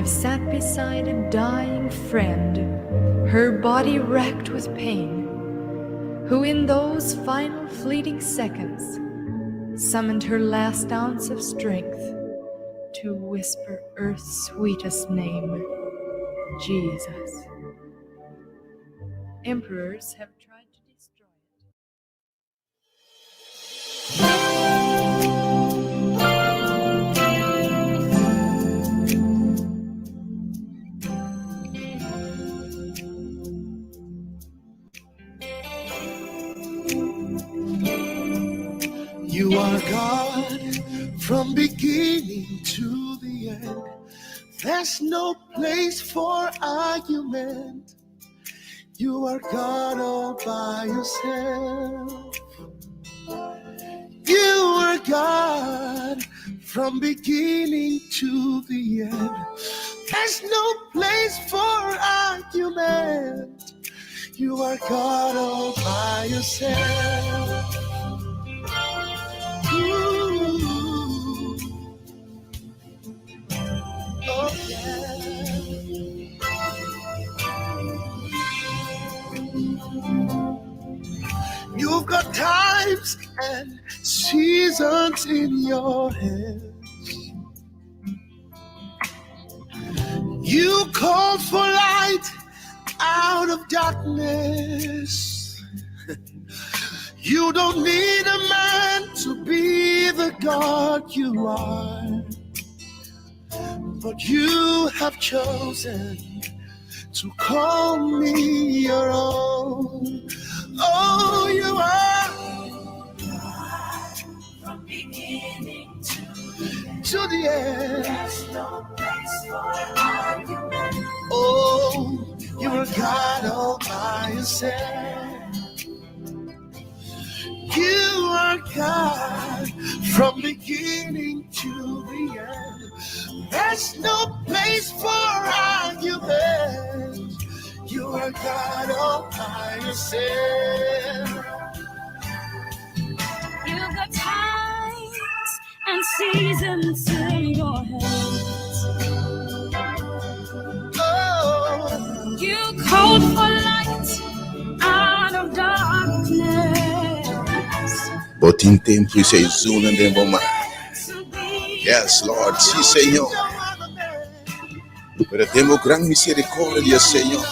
I've sat beside a dying friend, her body racked with pain, who in those final fleeting seconds summoned her last ounce of strength to whisper earth's sweetest name, Jesus. Emperors have tried to destroy it. You are God from beginning to the end. There's no place for argument. You are God all by yourself. You are God from beginning to the end. There's no place for argument. You are God all by yourself. Ooh. Oh, yeah. You've got times and seasons in your hands. You call for light out of darkness. You don't need a man to be the God you are, but you have chosen to call me your own. Oh, you are From beginning to the end. to the end. There's no place for argument. Oh, you are God all by yourself. You are God from beginning to the end. There's no place for argument. You are God all by yourself. You've got times and seasons in your hands. Oh, You called for light out of darkness. Bo tin tempo i seizoenen den bo man. To be Yes, Lord. Si, Señor. Pero den bo gran misericordia, Señor.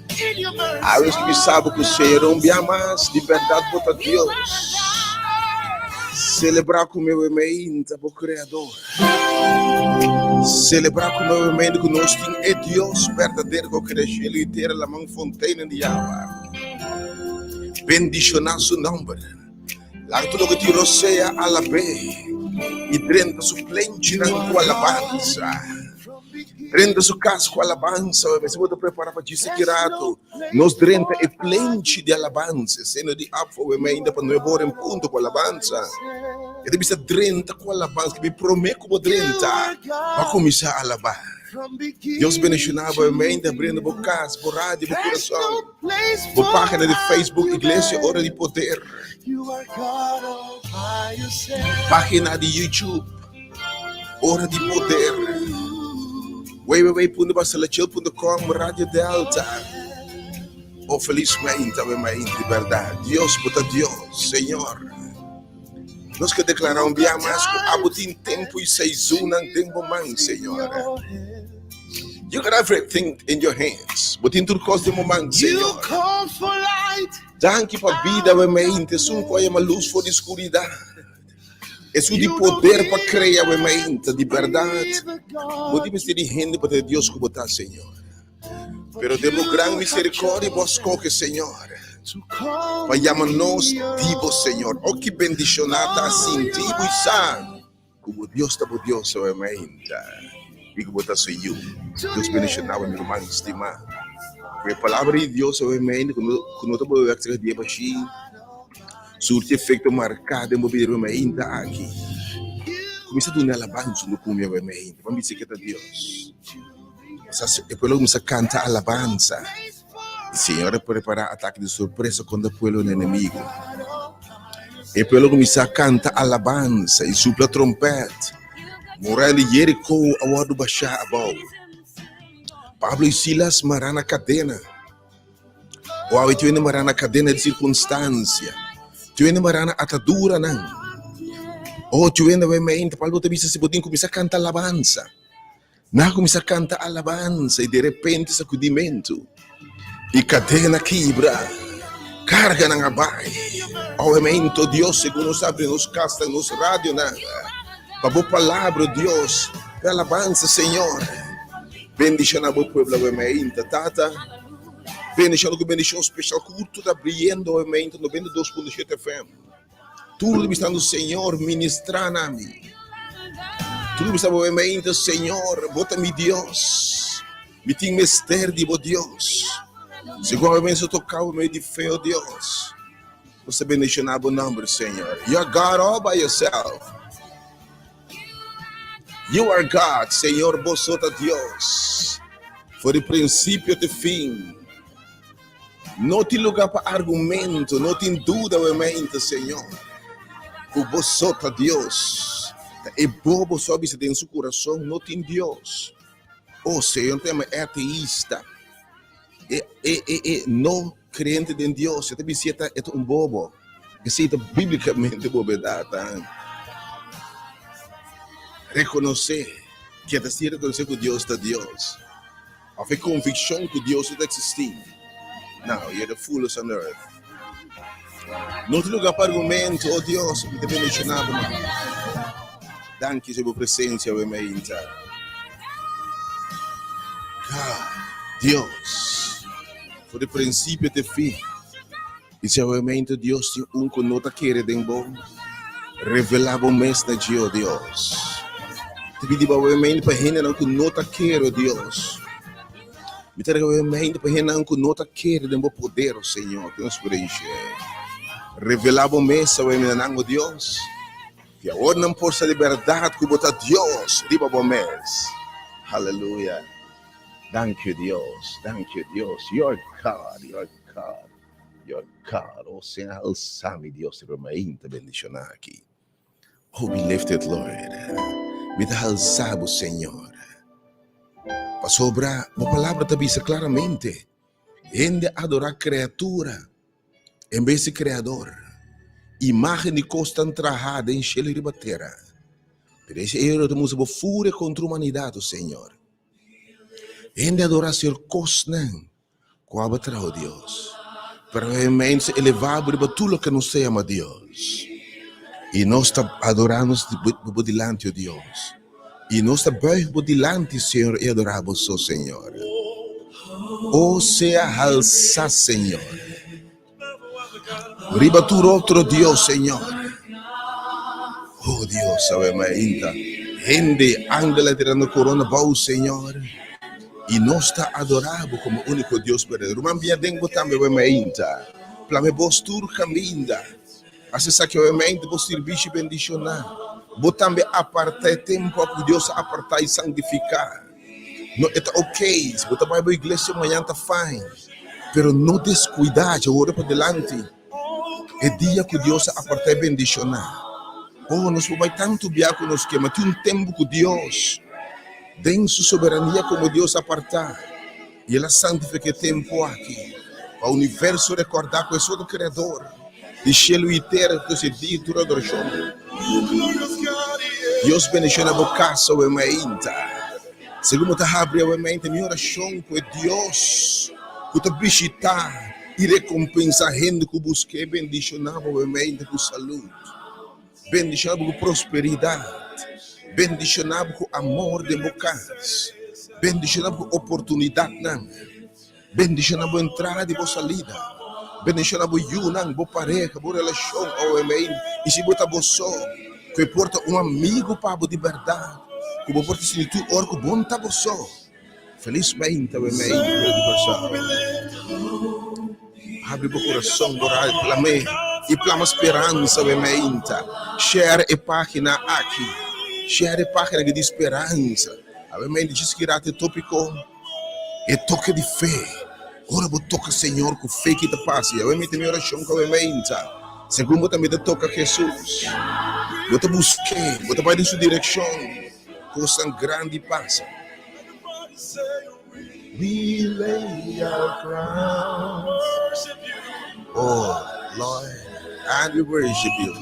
In your mercy. Awe mi sabi ku Señor un bia mas di berdat bo ta Dios. Selebrá ku mi mainta bo Kreador. Selebrá ku mi mainta ku nos tin e Dios berdadero ku krea shelu i tera laman fonteinen di awa. Bendishoná su nòmber. Laga tur loke tin rosea alab'é i drenta su plenchinan ku alabansa. Drenta su kas ku alabansa. Mester bo ta prepará pa djis aki ratu nos drenta e plenchi di alabansa. Esei no di afo we mainta pa nuebe ora en punto ku alabansa. E ta bisa drenta ku alabansa. Kibi promé ku bo drenta, bo a kuminsá alabá. Dios bendishoná bo mainta abriendo bo kas, bo radio, bo kurason. Bo página di Facebook Iglesia Ora di Poder. Página di YouTube Ora di Poder. www.basalachel.com Radio Delta. Oh, felis mainta, we mainta di bèrdat. Dios bo ta Dios, Señor. Nos ke deklará un bia mas ku abo tin tempu i seizoennan den bo man, Señor. You got everything in your hands. Bo tin tur kos den bo man, You Señor. call for light Danki pa bida we mainta, esun ku a yama lus for di skuridat. Esun di poder pa krea we mainta, di bèrdat. Bo tin mester di hende pa ta e Dios ku bo ta, Señor. Pero den bo gran misericordia bo a scoge, Señor, pa yama nos di bo, Señor. O ki bendicioná ta sinti bo i sa cu bo Dios ta bo Dios awe mainta i cu bo ta su yu. Dios bendicioná bo, mi ruman stimá. Cu e palabra di Dios awe mainta cu no cu no ta bo wek cerca di e bashi surti efecto marcá den bo bida awe mainta aki. Cuminsa duna alabansa no cumi awe mainta pa bisa ke ta Dios. E pueblo kuminsá kanta alabansa. E Señor a prepará atake di sorpresa kontra e pueblo enemigu. E pueblo kuminsá kanta alabansa i supla trompèt. Muraya di Jerikó a wòrdu bashá abou. Pablo i Silas mará na kadena. O awe tin hende mará na kadena di sirkunstansia. Tin hende mará na ataduranan. O tin hende awe mente, Pablo ta bisa si bo tin kuminsá kanta alabansa. Nan a kuminsá kanta alabansa i derepente sakudimentu i kadena kibra, karganan a bai. Awe mente, Dios, segun nos abri nos kasnan, nos radionan, pa bo palabra, Dios, pa alabansa, Señor. Bendiciona bo pueblo awe mainta, Tata. Bendiciona ku bendicion special ku tur ta briyendo awe mainta 92.7 FM. Tur ta bisando, Señor, ministra na mi. Tur ta bisando awe mainta, Señor, bo ta mi Dios. Mi tin mester di bo Dios. Segun awe mainta toca bo medio di fe, oh Dios. Nos ta bendiciona bo nomber, Señor. You are God all by yourself. You are God, Señor, bo so ta Dios. For di principio te fin. No tin lugar pa argumento, no tin duda we mente, Señor. Ku bo so ta Dios. Ta e bobo so a bisa den su corazón, no tin Dios. Oh, Señor, te llama ateísta. E, e, e, e, no creyente den Dios. E ta bisa e ta un bobo. Esei ta bíblicamente bobedad. Reconoce, ke ta si reconoce ku Dios ta Dios. Of e conviccion ku Dios ta existi. Now, you're the foolish on earth. No tin lugar pa argumento, oh Dios, mi ta bendiciona bo man. Danki pa bo presencia awe mainta. God, Dios, for di principio te fin. I si awemente Dios tin un ku no ta kere den bo, revelá bo mes na dje, o Dios. Ta pidi bo awemente pa hendenan ku no ta kere, o Dios. Mi ta rega awemente pa hendenan ku no ta kere den bo poder, o Señor, ku nos por dje. Revelá bo mes awemente na nan, o Dios, ki awor nan por sa di bèrdat ku bo ta Dios riba bo mes. Haleluya. Danki, Dios. Danki, Dios. Your God, your God. Your God, oh sea alsá mi Dios riba mainta bendishoná aki. Oh, be lifted, Lord. Mi ta alsá bo, Señor. Pasobra bo palabra ta bisa claramente, hende adorá kreatura en bes di Kreador. Imágen di kosnan trahá den shelu i riba tera. Pero ese ero ta mustra bo furia kontra humanidat, oh Señor. Hende adorá Señor kosnan Ku abo traho Dios. Pero e mens elevá bo riba tur loke nos ta yama Dios. I nos ta adorá nos bo dilanti, o Dios. I nos ta buig bo dilanti, Señor, i adorá bo so, Señor. O sea halsá, Señor, riba tur otro dios, Señor. O Dios, awe mainta hende, angel a tirando corona bou, Señor. I nos ta adorá bo como único Dios berdadero. Ruman bia den bo tambe awe mainta. Plame bos tur caminda. Hasi esaki awe mainta bo sirbishi bendishoná. Bo tambe aparta e tempo ku Dios a apartá i santifiká. No, e ta ok. Si bo ta bai bo iglesia mañan ta fine. Pero no descuida dje ora padilanti e dia cu Dios a aparta y bendiciona. Oh, nos por bai tantu bia cu nos ke, ma tin un tempo cu Dios, den su soberania como Dios a aparta y el a santifica e tempo aki pa universo recorda cu Esun ta Creador di cielo y tera cu ta digno tur adoracion. Dios bendiciona bo casa awe mainta. Segun bo ta habri awe mainta mi oracion cu e Dios cu ta bishita y recompensa hende cu busca bendiciona bo awe mainta cu salud, bendiciona bo cu prosperidad, bendiciona bo cu amor den bo cas, bendiciona bo cu oportunidadnan. Bendiciona bo entrada y bo salida. Bendiciona bo yunan, bo pareha, bo relacion, OMA. Y si bo ta bo so, cu e por ta un amigo pa bo di berdad, cu bo por ta sinti tur ora cu bo no ta bo so. Feliz mainta, OMA, pueblo di Corsou. Habri bo curason, bo radio, plam'é y plama speransa, OMA. Share e pagina aki. Share e pagina aki di speransa. OMA, djis ki rato e topico. E toke di fe. Ora bo toka Señor ku fe ki ta pasa. Yahweh mi ta mi orashon ku awe mainta. Segun bo tambe ta toka Jesus. Bo ta busk'é, bo ta bai den su direkshon. Kosnan grandi pasa. We lay our crowns. Oh, Lord, and we worship you.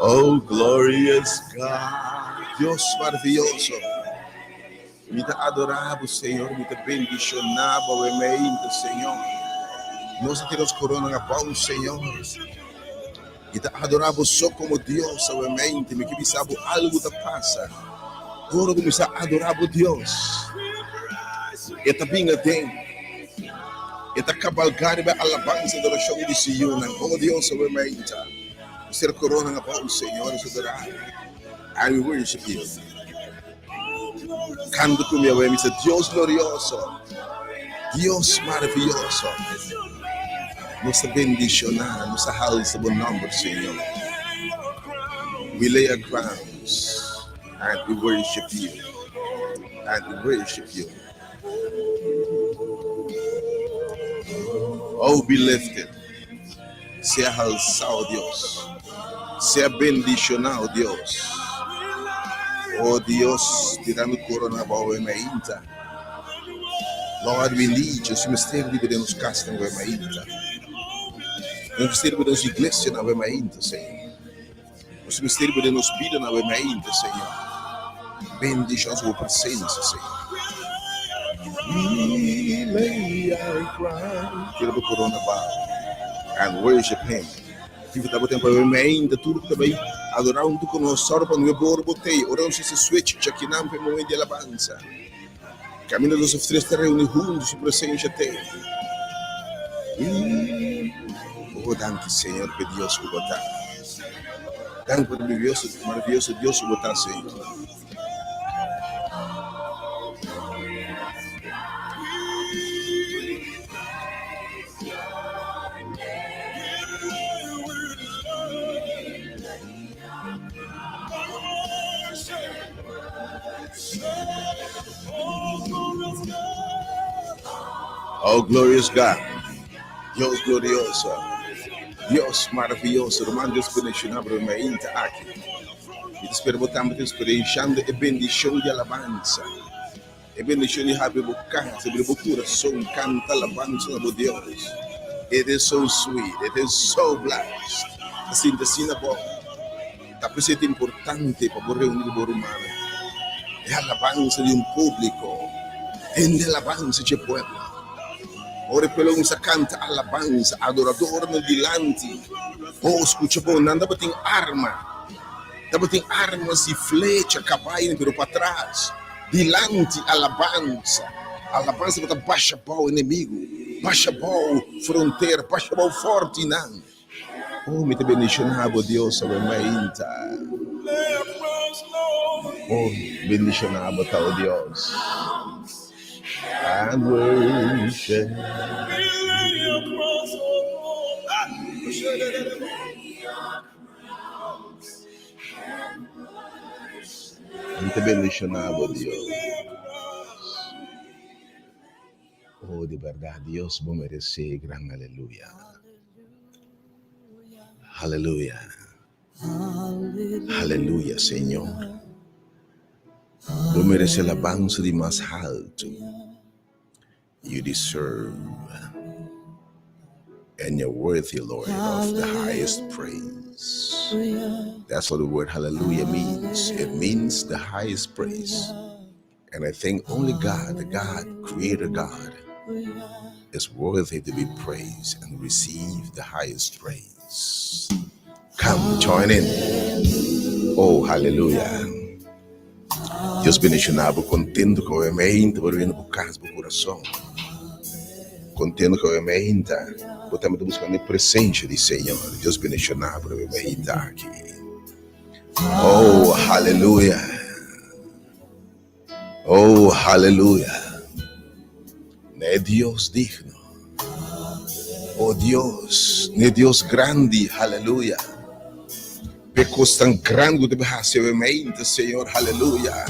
Oh, glorious God. Dios maravioso. Mi ta adorá bo, Señor. Mi ta bendishoná bo awe Señor. Nos ta tira nos korona abou, Señor. Mi ta adorá bo so komo Dios awe mente. Mi ke bisa bo algu ta pasa. Ora ku mi sa adorá bo Dios, e ta bin aden. E ta kabalgá riba e alabansa i adorashon di su yunan. O Dios awe mente. Nos tira korona abou, Señor, nos adorá. I will worship you. Kanta ku mi awe, mi sa Dios glorioso, Dios maravioso. Nos ta bendishoná, nos ta halsa bo nòmber, Señor. We lay our crowns and we worship you, and we worship you. Oh, be lifted. Sea halsá, oh Dios. Sea bendishoná, oh Dios. Oh Dios, tirando corona abou e mainta. Lord, we need you. Nos mester di bo den nos kasnan awe mainta. Nos mester di bo den nos iglesianan awe mainta, Señor. Nos mester di bo den nos bidanan awe mainta, Señor. Bendishoná nos ku bo presensia, Señor. We lay our crown. Tira bo corona abou and worship Him. Fifa tabata tempu awe mainta tur ku ta bai adorá huntu ku nos sòru pa no e bor botei ora nos hasi switch djakinan pa e momento di alabansa. Kaminda dos òf tres ta reuní huntu su presensia t'ei. Oh, danki Señor pa e Dios ku bo ta. Danki pa e maravioso Dios ku bo ta, Señor. Oh, glorious God. Dios glorioso. Dios maravilloso. Ruman Dios bendiciona bo mainta aki. Mi ta spera bo tambe ta experienciando e bendicion di alabanza. E bendicion di habri bo cas, habri bo curason, canta alabanza na bo Dios. It is so sweet, it is so blessed. Ta sinti asina bon. Ta p'esei ta importante pa bo reuni ku bo rumannan. E alabansa di un públiko, tende alabansa dje pueblo. Ora e pueblo kuminsá kanta alabansa, adoradornan dilanti, oh, skucha bon, nan tabatin arma, tabatin armas di flecha, kabai, pero patras, dilanti alabansa, alabansa tabata basha bou enemigu, basha bou frontera, basha bou fòrtinan. Oh, mi ta bendishoná bo, Dios, awe mainta. Oh, bendishoná bo ta, oh Dios. And worship. Mi ta bendishoná bo, Dios. Oh, di berdad, Dios, bo meresé gran aleluya. Aleluya. Aleluya, Señor. Bo meresé alabansa di mas haltu. You deserve and you're worthy, Lord, of the highest praise. That's what the word hallelujah means. It means the highest praise. And I think only God, the God, Creator God, is worthy to be praised and receive the highest praise. Come, join in. Oh, hallelujah. Dios bendiciona bo contento cu awe mainta bo riba bo cas bo corazon. Contento cu awe mainta bo tambe ta buscando e presencia di Señor. Dios bendiciona bo awe mainta aki. Oh, hallelujah. Oh, hallelujah. Ne Dios digno. Oh Dios, ne Dios grandi, hallelujah. Pe cos tan grandi cu te haci awe mainta, Señor, hallelujah.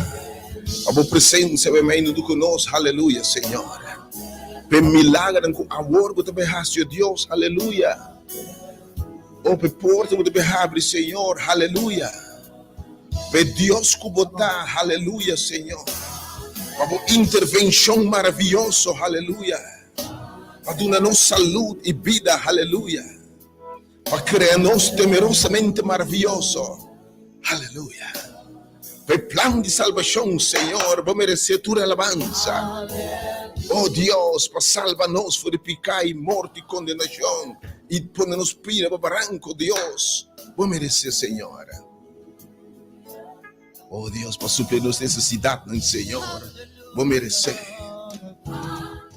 Pa bo presencia awe mainta cu nos, hallelujah, Señor. Pe milagro cu awor cu te haci, oh Dios, hallelujah. Oh, pe porta cu te habri, Señor, hallelujah. Pe Dios ku bo ta, haleluya Señor. Pa bo intervenshon maravioso, haleluya. Pa duna nos salud i bida, haleluya. Pa krea nos temerosamente maravioso, haleluya. Pa e plan di salbashon, Señor, bo meresé tur alabansa. O Dios, pa salba nos for di piká i morto i kondenashon i pone nos pia na bo baranko, Dios, bo meresé, Señor. O Dios, pa supli nos nesesidatnan, Señor, bo meresé.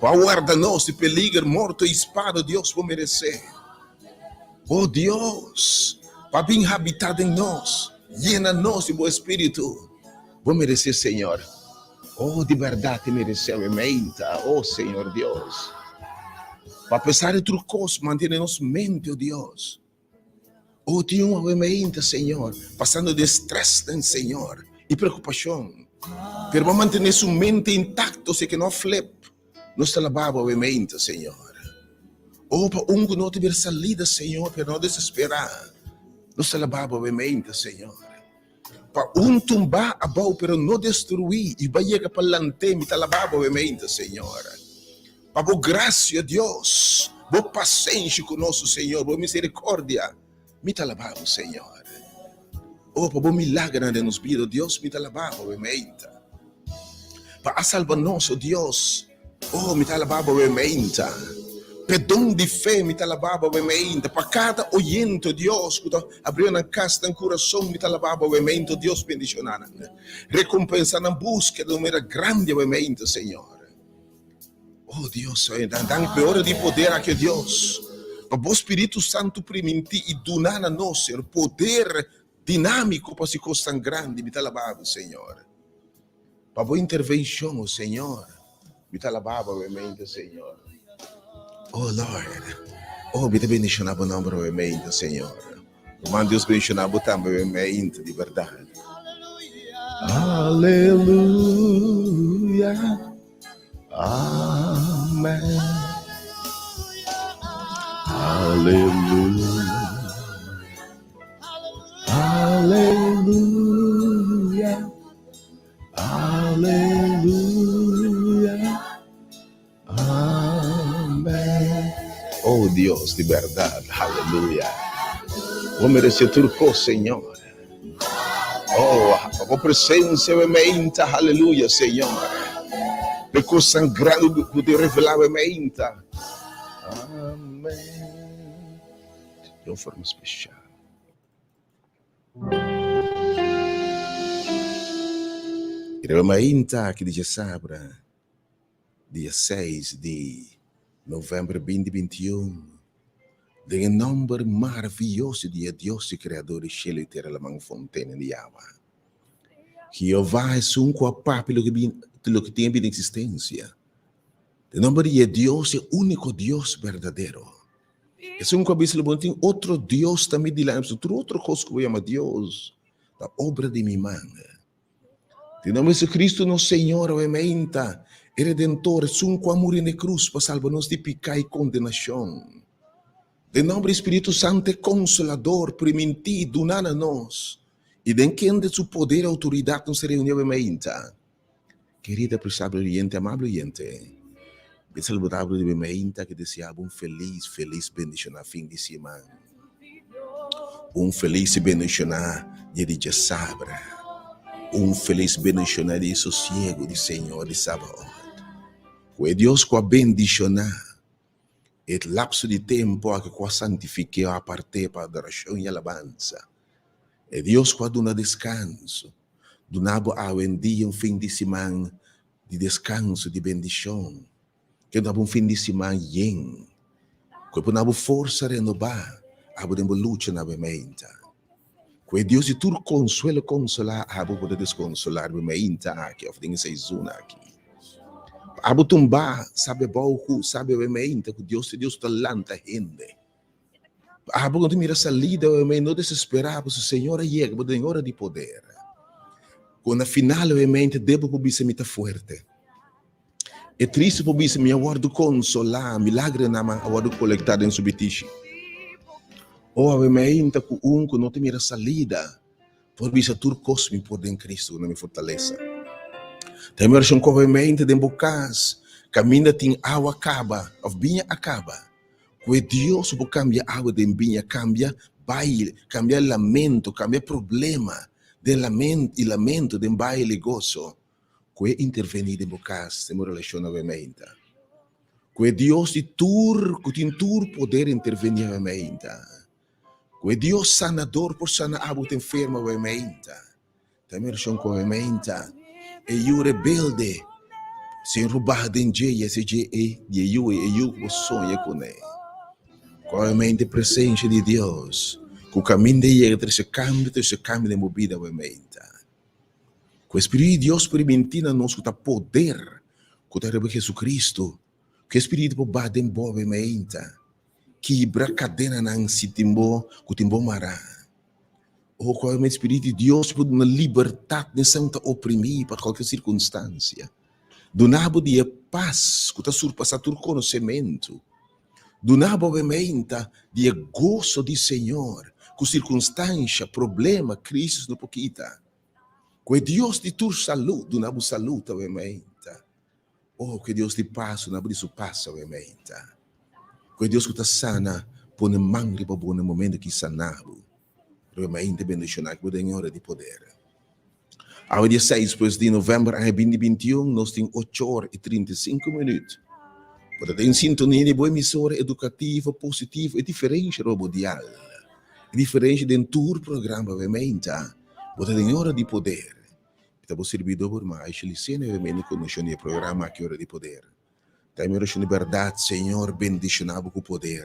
Pa warda nos di peliger, morto i spada, Dios, bo meresé. O Dios, pa bin habitá den nos, yena nos di bo Espíritu. Bo meresé, Señor. O, di bèrdat e meresé awe meinta, o Señor Dios. Pa apesar di tur kos, mantené nos mente, o Dios. O tin un awe meinta, Señor, pasando den strèsnan, Señor, i preokupashon. Pero bo mantené su mente intakto, si ke no flip. Nos ta laba bo awe meinta, Señor. O pa un ku no ta bira salida, Señor, pero no desesperá. Nos ta laba bo awe meinta, Señor. Pa un tumbá abou, pero no destruí, i bai yega pa lant'é, mi ta laba bo awe meinta, Señor. Pa bo gracia, Dios, bo pasenshi ku nos, Señor, bo misericordia, mi ta laba bo, Señor. O pa bo milagernan den nos bida, Dios, mi ta laba bo awe meinta. Pa a salba nos, o Dios. O, mi ta alabá Bo mainta. P'e don di fe, mi ta alabá Bo mainta. Pa kada oyente, o Dios, ku ta abrió nan kas, nan kurason, mi ta alabá Bo mainta, o Dios, bendishoná nan. Rekompensá nan búskeda di un manera grandi awe mainta, Señor. O Dios, dan p'e ora di poder aki, o Dios, pa Bo Spiritu Santu primintí i duna na nos, Señor, poder Dinámiko pa si kos tan grandi, mi ta alabá bo, Señor. Pa bo intervenshon, o Señor, mi ta alabá bo awemente, Señor. O Lord, o mi ta bendishoná bo nòmber awemente, Señor. Ruman, Dios bendishoná bo tambe awemente, di bèrdat. Aleluya, amèn. Aleluya. Aleluya, aleluya, amen. Oh Dios di berdad, aleluya. Bo merece tur cos, Señor. Oh, bo presencia me meinta, aleluya, Señor. Pe cos tan grande cu te revela me meinta. Amen. Di un forma special. I riba mainta aki di djasabra, dia seis di november binti 21, den e nomber maravioso di e Dios i Creador di shelu i tera laman fontena di awa. Jehová esun ku a papia loke bin loke tin a bini existencia. Den nomber di e Dios, e úniko Dios berdadero. Esun ku a bisa lo bo no tin otro Dios ta mi dilanti, pasobra tur otro kos ku bo yama Dios ta obra di mi man. Den nomber di Jesucristo nos Señor, awe meinta, e Redentor, esun ku a muri na e krus pa salba nos di piká i kondenashon. Den nomber di Spiritu Santu, e Konsolador, primintí, duná na nos, i den kende su poder i outoridat nos ta reuní awe meinta. Kerida apreciable oyente, amable oyente, mi ta saluda bo riba e meinta ki desea bo un feliz, feliz bendiciona fin di siman. Un feliz y bendiciona dia di djasabra. Un feliz bendiciona dia di sosiego di Señor di Sabaot. Cu e Dios cu a bendiciona e lapso di tempo aki cu a santifique o aparte pa adoracion y alabansa. E Dios cu a duna descanso. Duna bo awendia un fin di siman di deskanso, di bendishon. Ke duna bo un fin di siman yen. Ku e por duna bo forsa renobá abo den bo lucha na bo meinta. Ku e Dios di tur konsuelo konsolá abo ku ta deskonsolá riba e meinta aki òf den e seizon aki. Pa abo tumbá, sabe abou ku sabe bo e meinta ku Dios ta Dios ku ta lanta hende. Abo ku no ta mira salida oemei no desesperá pasobra Señor a yega bo den ora di poder. Ku na final oemei ta debe por bisa mi ta fuerte. E triste por bisa mi a wòrdu konsolá, mi lágrimanan a wòrdu kolektá den su bitishi. O oemei ta ku un ku no ta mira salida por bisa tur kos mi por den Cristo ku na mi fortalesa. Ta mi orashon ku awe mente den bo kas kaminda tin awa kaba òf biña a kaba, ku e Dios bo kambia awa den biña, kambia baile, kambia lamento, kambia problema den lamento i lamento den baile i goso, ku e intervení den bo kas, den bo relashon awe mente. Ku e Dios di tur ku tin tur poder intervení awe mente. Ku e Dios sanador por sana abo ku ta enfermo awe mente. Ta mi orashon ku awe meinta e yu rebelde Señor por baha den dje i hasi dje e di e yu e yu ku bo soña kuné. Ku awe meinta e presensia di Dios ku kaminda e yega trese kambio trese kambio den bo bida awe meinta. Ku e Spiritu di Dios permití na nos ku ta poder ku ta riba Jesucristo ku e Spiritu por baha den bo awe meinta kibra kadenanan si tin bo ku tin bo mará. O ku e Spiritu di Dios por duna libertat den esnan ku ta oprimí pa kualke sirkunstansia. Duna bo di e pas ku ta surpasá tur konosementu. Duna bo obementa di e goso di Señor ku sirkunstansha, problema, krisis no por kita. Ku e Dios di tur salú duna bo salú ta obementa. O ku e Dios di pas duna bo di su pas obementa. Ku e Dios ku ta sana pone man riba bo na e momento ki sana bo. Riba mainta bendishoná ku bo den e ora di poder. Awe dia seis pues di novèmber aña binti bintiun nos tin ocho ora i 35 minüt. Bo ta den sintonia di bo emisora edukativo, positivo i diferensha riba bo dial. E diferensha den tur programa awe mainta. Bo ta den e ora di poder. Mi ta bo sirbidó bo ruman Aisha Licena i awe mainta kondukshon di e programa aki Ora di Poder. Ta mi orashon di bèrdat, Señor bendishoná bo ku poder.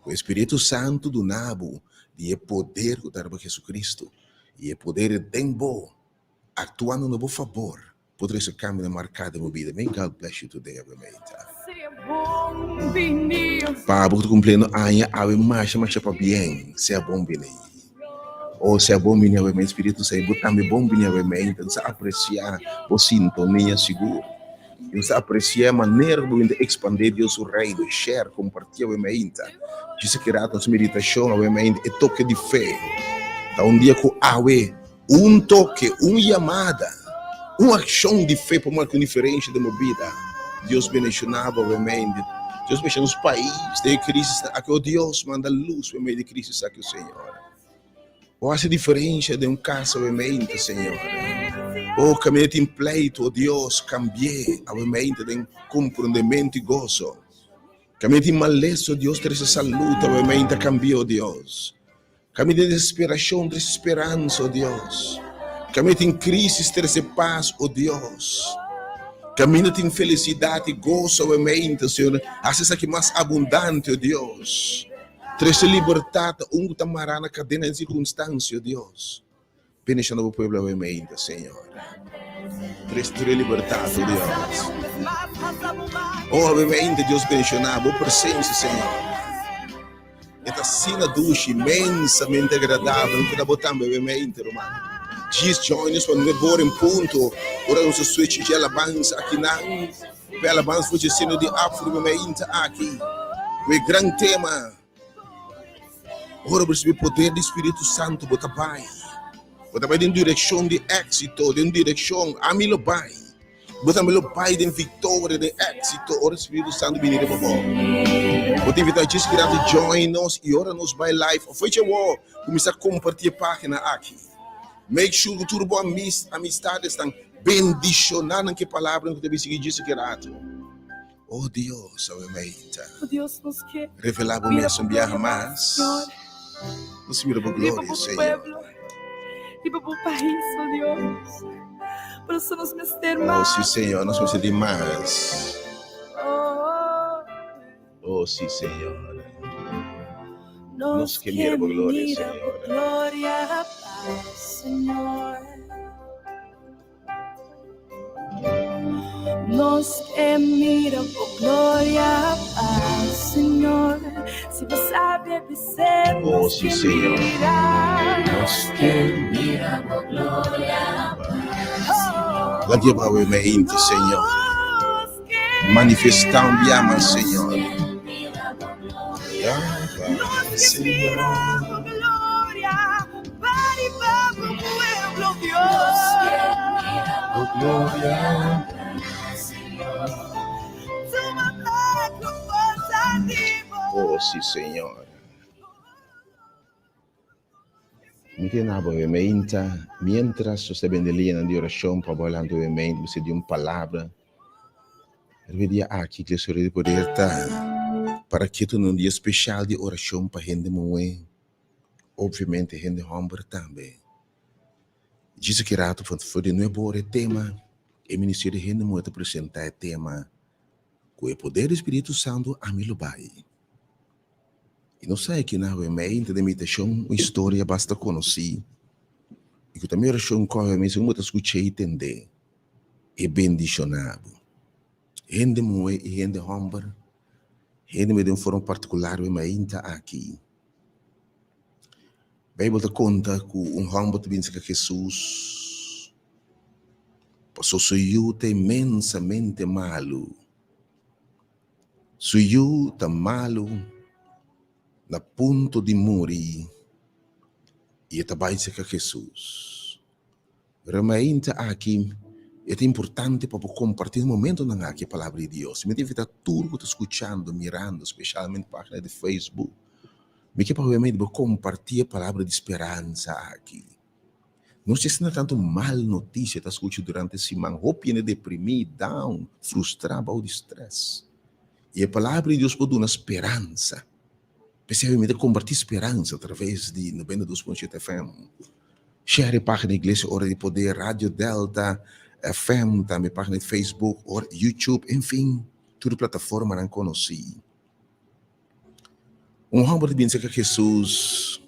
Ku e Spiritu Santu duna bo di e poder ku ta riba Jesucristo, i e poder den bo, aktuando na bo fabor, por trese kambionan marká den bo bida. May God bless you today, awe meita. Pa bo ku ta kumpliendo aña awe masha masha pabien, sea bon bini. Oh, sea bon bini awe meita, Spiritu Santu, bo tambe bon bini awe meita. Nos ta apresiá bo sintonia sigur. Nos ta apresiá e manera ku bo bin ta ekspandé Dios su Reino, share, kompartí awe meinta. Djis aki rato nos meditashon awe meinta, e toke di fe. Ta un dia ku awe un toke, un yamada, un akshon di fe por marka un diferensha den bo bida. Dios bendishoná bo awe meinta. Dios bendishoná nos pais den e krisisnan aki. O Dios, manda lus meimei di e krisis aki, o Señor. O hasi diferensha den un kas awe meinta, Señor. O kaminda tin pleitu, o Dios, kambi'é awe meinta den komprondementu i goso. Kaminda tin malesa, o Dios, trese salut awe meinta, kambi'é, o Dios. Kaminda tin desesperashon, trese speransa, o Dios. Kaminda tin krisis, trese pas, o Dios. Kaminda tin felisidat i goso awe meinta, Señor, hasi esaki mas abundante, o Dios. Trese libertat na un ku ta mará na kadena den sirkunstansia, o Dios. Bendishona bo pueblo awe meinta, Señor. Trese tur e libertat, o Dios. O awe meinta, Dios, bendishona bo presensia, Señor. E ta asina dushi, inmensamente agradabel. Ku ta bo tambe awe meinta, ruman. Djis join us pa nuebe ora en punto, ora nos ta switch dje alabansa akinan. Pe alabansa for dje seno di afro riba meinta aki ku e gran tema, Ora bo risibi poder di Spiritu Santu bo ta bai. Bo ta bai den direkshon di éksito, den direkshon ami lo bai. Bo tambe lo bai den viktoria, den éksito ora Spiritu Santu bini riba bo. Bo ta invitá djis kira di join nos i ora nos bai live of fecha awor kuminsá kompartí e página aki. Make sure ku tur bo amistadesnan bendishoná nan ku e palabranan ku ta bin sigui djis aki rato. Oh Dios, awe mainta, revelá bo mes un biaha mas. Nos mira bo gloria, Señor. Oh si, Señor, nos mester di mas. Oh si, Señor. Nos ke mira bo gloria, Señor. Nos ke mira bo gloria, Señor. Si bo sabe bis'é, Oh nos si, ke Señor. mira. Nos ke mira bo gloria, Señor. Laga bo awe mainta, Señor. Manifestá un bia mas, Señor. Señor. Oh, gloria. Oh, sí, Señor. Mi tin abo e meinta, mientras nos ta bende liñanan di orashon pa bo adelante e meinta, bo di un palabra. Riba e dia aki, Iglesia Rio di Poder ta para ketu na un dia speshal di orashon pa hende muhé, obviamente hende hòmber tambe. Djis aki rato for di nuebe ora e tema, e Ministerio di Hende Muhé ta presentá e tema Ku e poder di Spiritu Santu ami lo bai. I nos sa aki na Huemei ta den meditashon un historia basta konosí i ku ta mi orashon ku awe mes bo ta skuch'é i tend'é, e bendishoná bo. Hende muhé i hende hòmber, hende muhé den un forma partikular Huemei ta aki. Beibel ta konta ku un hòmber ta bin serka Hesus pasobra su yu ta inmensamente malu. Su yu ta malu na punto di muri i e ta bai serka Hesus. Remainta aki e ta importante pa bo kompartí e momentonan aki e Palabra di Dios. Mi ta invitá tur ku ta skuchando, mirando, spesialmente página di Facebook, mi ke pa obviamente bo kompartí e palabra di speransa aki. Nos ta asina tantu mal notisia ta skucha durante siman, hopi hende deprimí, down, frustrá, bou di strès. I e Palabra di Dios por duna speransa. P'esei mi ta kompartí speransa atraves di 92.7 FM. Share e página Iglesia Ora di Poder, Radio Delta FM, tambe página di Facebook, or YouTube, enfin, tur e plataformanan konosí. Un hòmber ta bin serka Hesus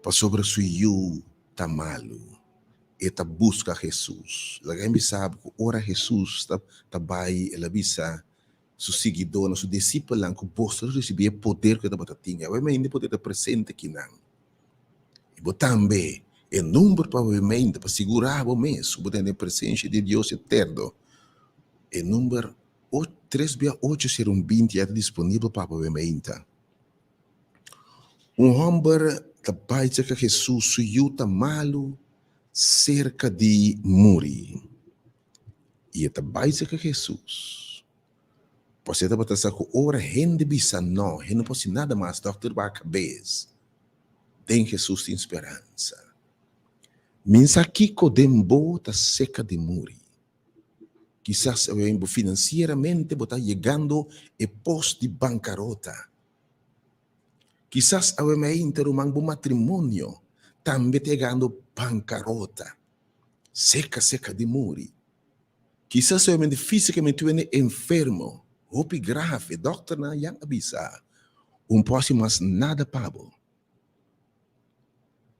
pasobra su yu ta malu. E ta buska Hesus. Laga mi bisa bo ku ora Hesus ta bai, el a bisa su siguidónan, su disipelnan, ku boso lo risibí e poder ku e tabata tin. Awe mainta e poder ta presente akinan. I bo tambe, e number pa awe mainta, pa sigurá bo mes ku bo ta den e presensia di Dios eterno, e number tres bia ocho sero un binti ya ta disponibel pa bo awe mainta. Un hòmber ta bai serka Hesus, su yu ta malu, serka di muri. I e ta bai serka Hesus. Pasobra e tabata sa ku ora hende bisa nò, hende no por hasi nada mas, dòkter baha kabes. Den Hesus tin speransa. Mi sa kiko den bo ta seka di muri. Kisas bo finansieramente bo ta yegando e pos di bankarota. Kisas awe mainta ruman bo matrimonio tambe ta yegando bankarota. Seka seka di muri. Kisas solamente físikamente tu hende enfermo, hopi grave, dòkternan ya a bisa, un por hasi mas nada pa bo.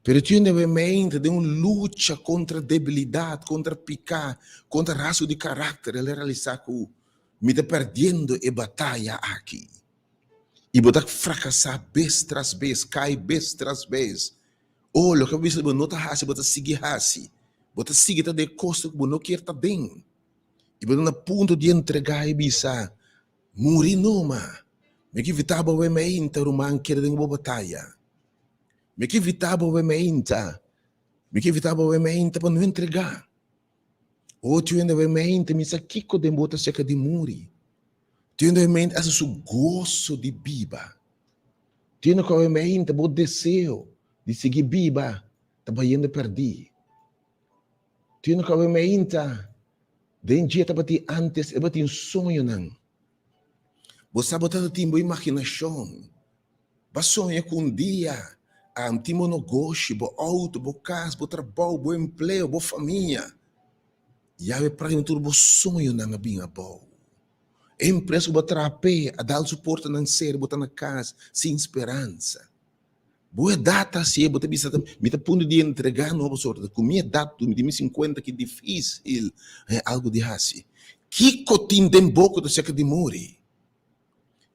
Pero tu hende mente den un lucha kontra debilidat, kontra piká, kontra rasgo di karakter, el a realisá ku mi ta pèrdiendo e bataya aki. I bo ta frakasá bes tras bes, kai bes tras bes. Oh, loke bo bisa bo no ta hasi, bo ta sigui hasi. Bo ta sigui ta den e kosnan ku bo no kier ta den. I bo ta na punto di entregá i bisa, Muri numa. Mi ke evitá bo awe meinta, ruman, keda den bo bataya. Mi ke evitá bo awe meinta. Mi ke evitá bo awe meinta pa no entregá. Oh, tin hende awe meinta, mi sa kiko den bo ta seka di muri. Tin hende awe meinta hasta su goso di biba. Tin ku awe meinta bo deseo di sigui biba ta bayendo pèrdí. Tin ku awe meinta den dje tabatin ántes e tabatin soñonan. Bo sa bo tabatin bo imaginashon. Bo a soña ku un dia tin bo nogoshi, bo outo, bo kas, bo trabou, bo empleo, bo famia. Yawe práktikamente tur bo soñonan a bin abou. E empresa ku bo a traha p'e a dal su portanan sera, bo ta na kas sin speransa. Bo edat ta hasié, bo ta bisa mi ta punto di entregá nobo sorto, ku mi edat mi tin mi sinkuenta ki difísil haña algu di hasi. Kiko tin den bo ku ta seka di muri?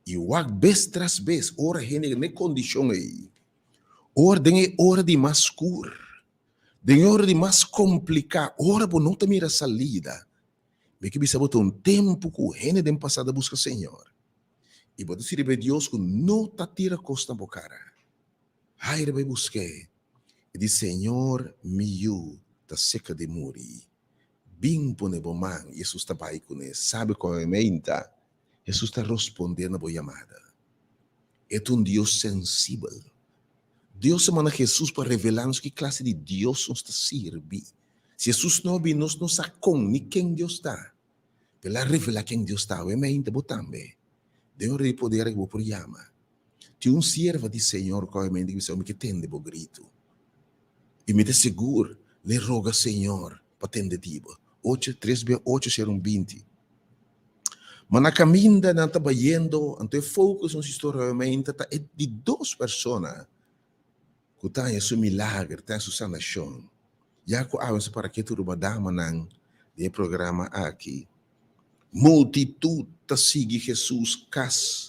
I wak bes tras bes ora hende na e kondishon ei, ora den e ora di mas skur, den e ora di mas kompliká, ora bo no ta mira salida, Mi ke bisa bo ta un tempu ku hende den pasado a buska Señor, i bo ta sirbi e Dios ku no ta tira kos na bo kara. Haira bai busk'é, i di, Señor, mi yu ta seka di muri. Bin pone bo man. I Hesus ta bai kuné. Sabe kon e meinta? Hesus ta rospondé na bo yamada. E ta un Dios sensibel. Dios a manda Hesus pa revelá nos ki klase di Dios nos ta sirbi. Si Hesus no a bin, nos no sa kon ni ken Dios ta. Pero el a revelá ken Dios ta. Awe meinta bo tambe. Den ora di poder aki bo por yama. Tin un sierva di Señor ku awe meinta ki bisa, Mi ke tende bo gritu. I mi ta sigur l'e roga Señor pa tende di bo. Ocho, tres bia ocho ser un 20. Ma na kaminda nan ta bayendo, anto e focus nos historia awe meinta ta e di dos persona ku ta haña su milager, ta haña su sanashon. Ya ku awe nos a para ketu riba damanan den e programa aki, multitut ta sigui Jesus kas,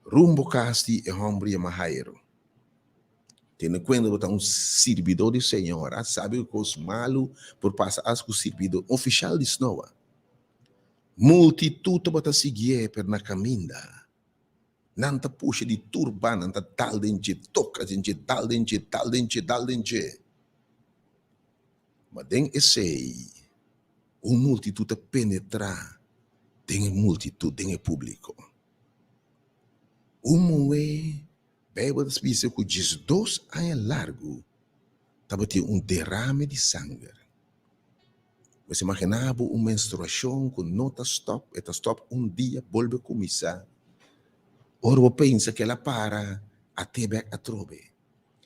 rumbo kas di e hòmber yama Jairo. Tene kuenta bo ta un sirbidó di Señor, a sabi ku kos malu por pasa as ku sirbidó ofishal di snoa. Multitut tabata siguié, pero na kaminda nan ta pusha di tur banda, nan ta dal den dje, toka den dje, dal den dje, dal den dje, dal den dje. Ma den esei un multitut a penetrá den e multitut, den e públiko. Un muhé Beibel ta bisa ku 12 aña largu tabatin un derame di sanger. Bo sa imaginá bo un menstruashon ku no ta stòp, e ta stòp un dia bolbe kuminsá. Ora bo pensa ku el a para, at'é bèk atrobe.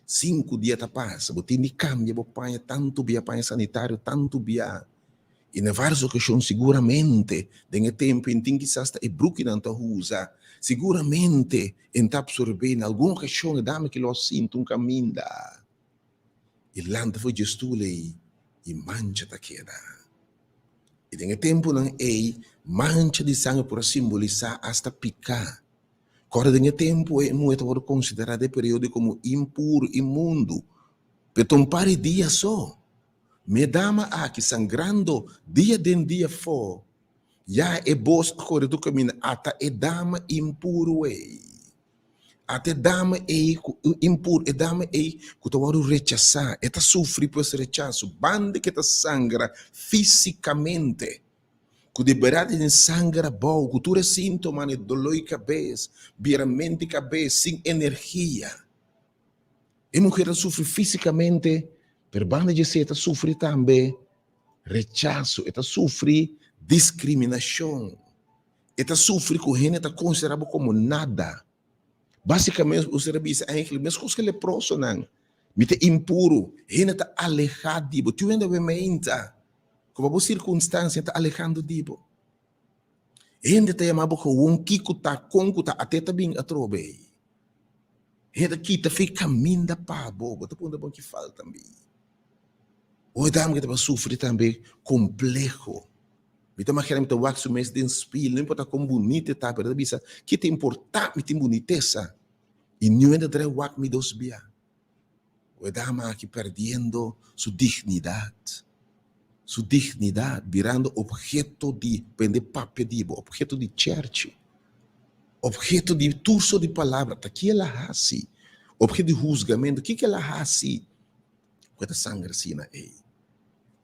Sinku dia ta pasa, bo tin di kambia bo paña tantu bia, paña sanitario tantu bia. I na vários okashon siguramente den e tempu en tin kisas ta e brukinan ta usa, siguramente en ta apsorbé. Na algun okashon e dama ki lo a sinti un kaminda i lanta for dje stul ei i mancha ta keda. I den e tempunan ei mancha di sanger por a simbolisá asta piká. Kòrda den e tempu ei e muhé ta wòrdu konsiderá den e periodo komo impuru, inmundu, pero ta un par di dia so. Mi e dama aki sangrando dia den dia afó, ya e bos a kore tur kaminda, ata e dama impuru ei, ata e dama ei ku impuru, e dama ei ku ta wòrdu rechasá, e ta sufri pues rechaso, banda ku e ta sangra físikamente, ku di bèrdat e tin sanger abou, ku tur e síntomanan, e doló di kabes, biramento di kabes, sin energia. E muher ta sufri físikamente, pero banda di esei e ta sufri tambe rechaso, e ta sufri diskriminashon, e ta sufri ku hende ta konsiderá bo komo nada. Básikamente usted a bisa eigenlijk meskos ku e leprosonan, mi ta impuru, hende ta alehá di bo. Tur hende a wementa ku pa bo sirkunstansia ta alehando di bo. Hende ta yama bo gewoon kiko ta, kon ku ta, ate ta bin atrobe ei. Hende ta kita fe kaminda pa bo, bo ta puntra bo ki falta mi. Oi dame ku ta sufri tambe kompleho. Mi ta imagina mi ta wak su mes den spil, no importa kon bunita e ta, pero e ta bisa ki ta importa mi tin bunitesa i niun hende ta trae wak mi dos bia. E dama aki perdiendo su dignidad, su dignidad birando obheto di pende papia di bo, obheto di cherchi, obheto di tur sort di palabra. Ta ki el a hasi? Obheto di huzgamento. Kiko el a hasi ku e ta sangra asina ei?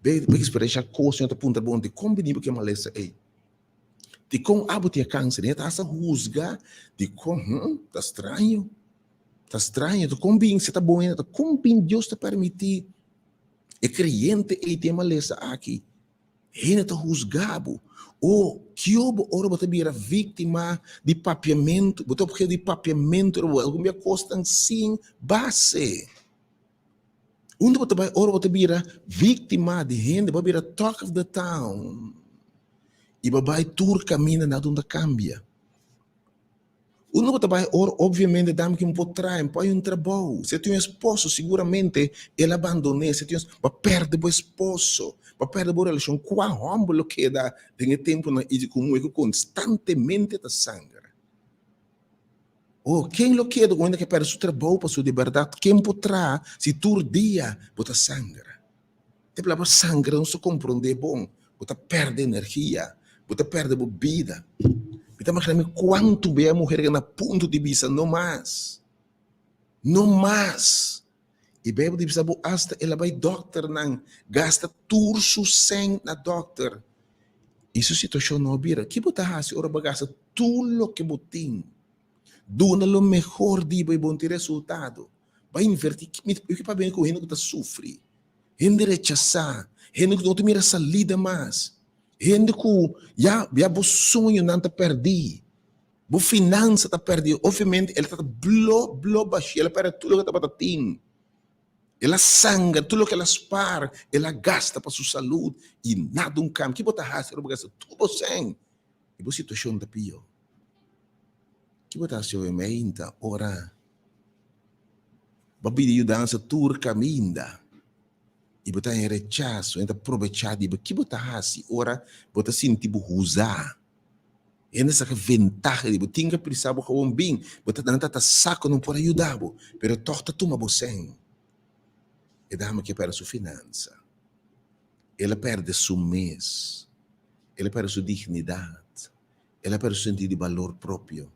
Be be eksperenshá kos, Señor ta puntra bo, dikon bini bo ku e malesa ei? Dikon abo tin e kanser? E ta hasta huzga dikon, hm, ta straño. Ta straño, ta kon bin, si ta bon hende, ta kon bin Dios ta permití e kreyente ei tin e malesa aki? Hende ta husga bo. O, kio bo ora bo ta bira víktima di papiamentu, bo ta obheto di papiamentu riba bo, algun bia kosnan sin base. Unda bo ta bai ora bo ta bira víktima di hende, bo a bira talk of the town i bo a bai tur kaminda nada no ta kambia. Unda bo ta bai ora obviamente dam ki un por traha, un por hay un trabou. Si e tin un esposo siguramente el a bandon'é, si e tin un, bo a pèrdè bo esposo, bo a pèrdè bo relashon. Kua hòmber lo keda den e tempunan i ku muhé ku konstantemente ta sangra? Oh, ken lo keda ku hende ku a pèrdè su trabou pasobra di bèrdat ken por traha si tur dia bo ta sangra? E palabra sangra nos ta komprondé bon. Bo ta pèrdè energia, bo ta pèrdè bo bida. Mi ta imaginá mi kuantu bia muher na punto di bisa no mas, no mas. E Bijbel ta bisa bo asta el a bai dòkternan, gasta tur su sèn na dòkter i su situashon no a bira. Ki bo ta hasi ora bo a gasta tur loke bo tin? Duna lo mehor di bo i bo no tin resultado. Bo a invertí. Mi ke papia ku hende ku ta sufri, hende rechasá, hende ku no ta mira salida mas, hende ku ya ya bo soñonan ta pèrdí. Bo finansa ta pèrdí. Obviamente el ta blo blo bashí, el a pèrdè tur loke el tabata tin. El a sangra tur loke el a spar, el a gasta pa su salud i nada un kambio. Ki bo ta hasi ora bo gasta tur bo sèn i bo situashon ta pió? Ki bo ta hasi obviamente ora bo a pidi yudansa tur kaminda i bo ta haña rechaso, hende ta probechá di bo? Ki bo ta hasi ora bo ta sinti bo huzá? Hende saka ventaha di bo. Tin ke prisa bo gewoon bin. Bo ta nan ta ta sa ku no por a yuda bo, pero tòg ta tuma bo sèn. E dama ke pèrdè su finansa. El a pèrdè su mes. El a pèrdè su dignidat. El a pèrdè su sentido di balor propio.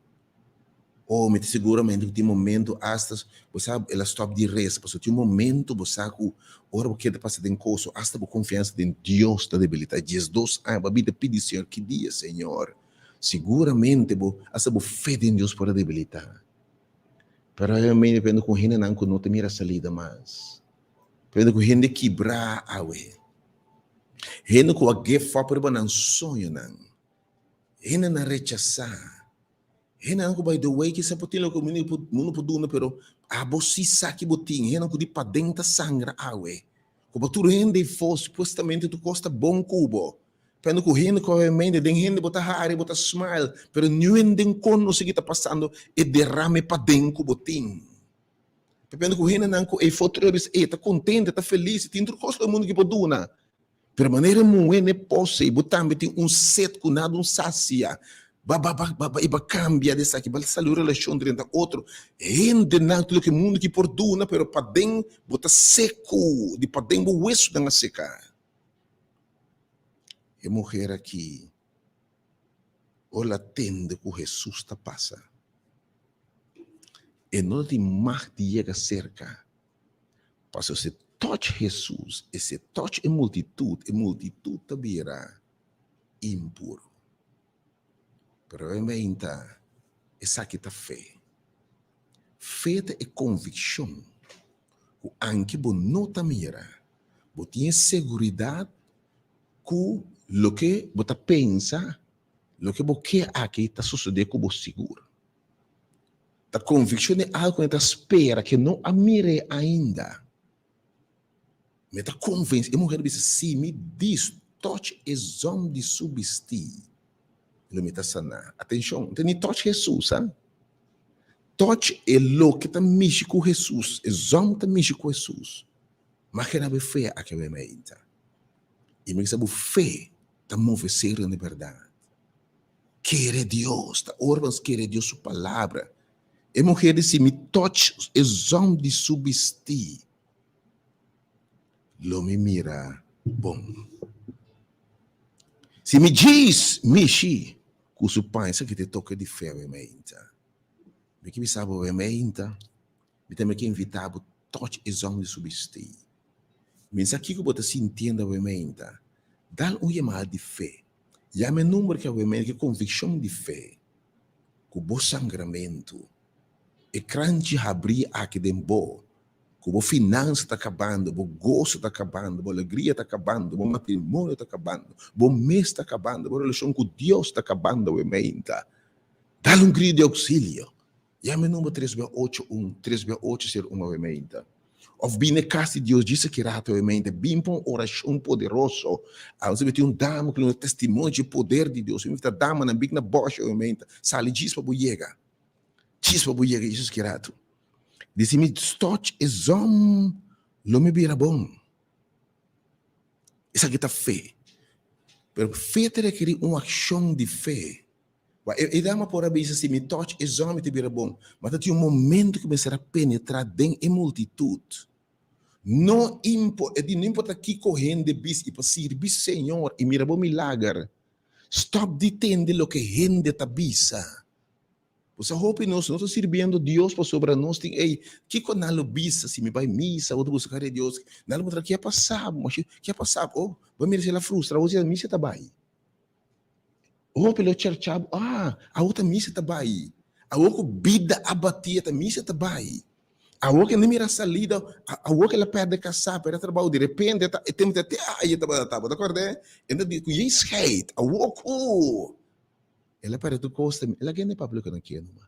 Oh, mi ta seguramente ku tin momento asta bo sa el a stòp di resa pasobra tin un momento bo sa ku ora bo keda pasa den koso asta bo konfiansa den Dios ta debilitá. 12 aña bo a bida pidi Señor ki dia Señor? Seguramente bo asta bo fe den Dios por a debilitá. Pero mi depende ku hendenan ku no ta mira salida mas. Depende ku hende kibrá awe. Hende ku a give up riba nan soñonan. Hendenan rechasá. Hendenan ku by the way kisa por tin loke mundu por duna pero abo si sa ki bo tin. Hendenan ku di paden ta sangra awe. Ku pa tur hende efo supuestamente tur kos ta bon ku bo. Pero ku hende ku obviamente den hende bo ta hari bo ta smile pero niun hende konosé ki ta pasando e derame paden ku bo tin. Papiando ku hendenan ku efo tur a bisa ey ta kontento e ta felis e tin tur kos ku e mundu ki por duna. Pero manera e muhé n'e pose, bo tambe tin un set ku nada un sasia. Ba ba ba ba ba i ba kambia di esaki, ba sali un relashon drenta otro. Hendenan tur loke mundu ki por duna, pero paden bo ta seku, di paden bo wesunan a seka. E muher aki, ora el a tende ku Hesus ta pasa, e no ta tin mag di yega serka. Pasobra si e touch Hesus i si e touch e multitut, e multitut ta bira impuru. Pero e meinta, esaki ta fe. Fe ta e konvikshon ku anke bo no ta mira, bo tin e seguridat ku loke bo ta pensa, loke bo ke aki ta sosodé ku bo sigur. Ta konvikshon di algu ku mi ta spera ke no a mir'é ainda. Mi ta konvensí. E muher bisa, Si mi dis tòch e zòm di su bistí, lo mi ta saná. Atenshon, no ta ni tòch Hesus, ha. Tòch e loke ta mishi ku Hesus, e zòm ta mishi ku Hesus. Magina bo e fe aki awe mainta. I mi bisa bo fe ta move serio na bèrdat. Kere Dios, ta ora nos kere Dios su palabra. E muher di si mi touch e zom di su bisti, lo mi mira bon. Si mi djis mishi ku su paña, esaki ta e toke di fe awe mainta. Mi ke bisa bo awe mainta, mi tambe ke invita bo touch e zom di su bisti. Mi sa kiko bo ta sintiendo awe mainta. Dal un yamada di fe. Yama e number ki awe mei ki konvikshon di fe ku bo sangramentu, e kranchi habrí aki den bo, ku bo finansa ta kabando, bo goso ta kabando, bo alegria ta kabando, bo matrimonio ta kabando, bo mes ta kabando, bo relashon ku Dios ta kabando awe meinta. Dal un griu di ousilio. Yama e number tres bia ocho un, tres bia ocho ser un awe meinta. Of bin e kas di Dios djis aki rato awe meinta, bin pa un orashon poderoso. Awe tin un dama ku duna testimonio dje poder di Dios. Mi invita damanan bin na bòshi awe meinta, sali djis pa bo yega. Djis pa bo yega djis aki rato. Di si mi stòch e zòm lo mi bira bon. Esaki ta fe. Pero fe ta rekerí un akshon di fe. Wa e e dama por a bisa si mi touch e zon mi ta bira bon. Ma ta tin un momento ku mester a penetrá den e multitut. No impo e di no importa kiko hende bisa i pa sirbi Señor i mira bo milager. Stòp di tende loke hende ta bisa. Bo sa hopi nos no ta sirbiendo Dios pasobra nos tin ey, kiko nan lo bisa si mi bai misa o ta buska kara di Dios? Nan lo puntra ke a pasa bo mashi, ke a pasa bo? Oh, bo a mira si el a frustra bo si misa ta bai. Hopi lo chercha bo, ah, awor ta misa ta bai. Awor ku bida a bati ta misa ta bai. Awor ke no mira salida, awor ke el a perde kasá, perde trabou, di repente ta e tempu ta te aye tabata ta, bo ta kòrda? E ta di ku yei scheid, awor ku. El a perde tur kos tambe. El a gende papia loke nan kier numa.